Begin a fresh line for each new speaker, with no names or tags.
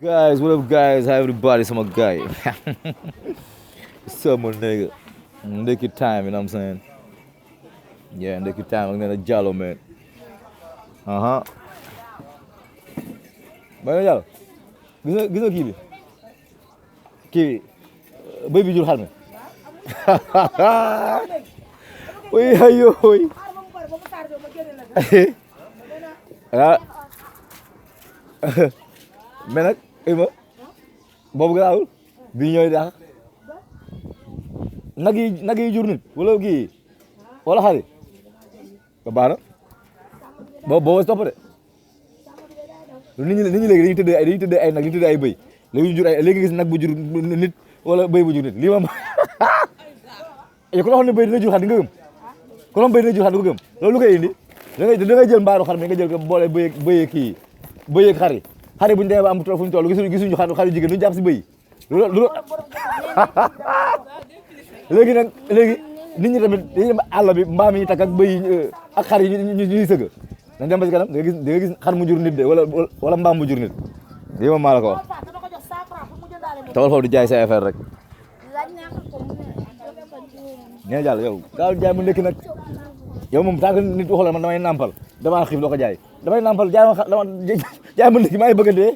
Guys, what up, guys? How everybody? Some guy. What's up, my nigga? Naked time, you know what I'm saying? Yeah, naked time. I'm gonna jello, man. Uh huh. Ba jello. Gis nga kii bi. Kii bëy bi jur xar mi. Oy ayo oy. Ah. Mais nag ma boobu garaawul bii ñooy daax nag yi jur nit wala kii wala xari ba baax na boobu si topp de nit ñi léegi dañuy tëddee ay nag dañuy tëddee ay bëy léegi ñu jur ay léegi gis nag bu jur nit wala bëy bu jur nit lii moom yow ku la xam ne bëy dina jur xar di nga gëm ku la xam bëy dina jur xar di nga gëm loolu lu koy indi da ngay jël mbaaru xar mi nga jël ko boole bëy kii bëy ak xar yi xar yi bu ñu demee ba am fu ñu toll gisuñu xar yu jigéen duñu jàpp si bëy loolu léegi nag léegi nit ñi tamit dañuy dem àll bi mbaam yi takk ak bëy ak xar yi ñuy sëgg dañ dem ba si kanam da nga gis xar mu jur nit de wala mbaam mu jur nit lii moom maa la ko wax tawal foofu di jaay say affaire rek nee jàll yow gaaw jaay mu nekk nag yow moom tant que nit waxu la man damay nàmpal damaa xiif doo ko jaay damay nàmpal jaay ma nekk maa ngi bëgg a dee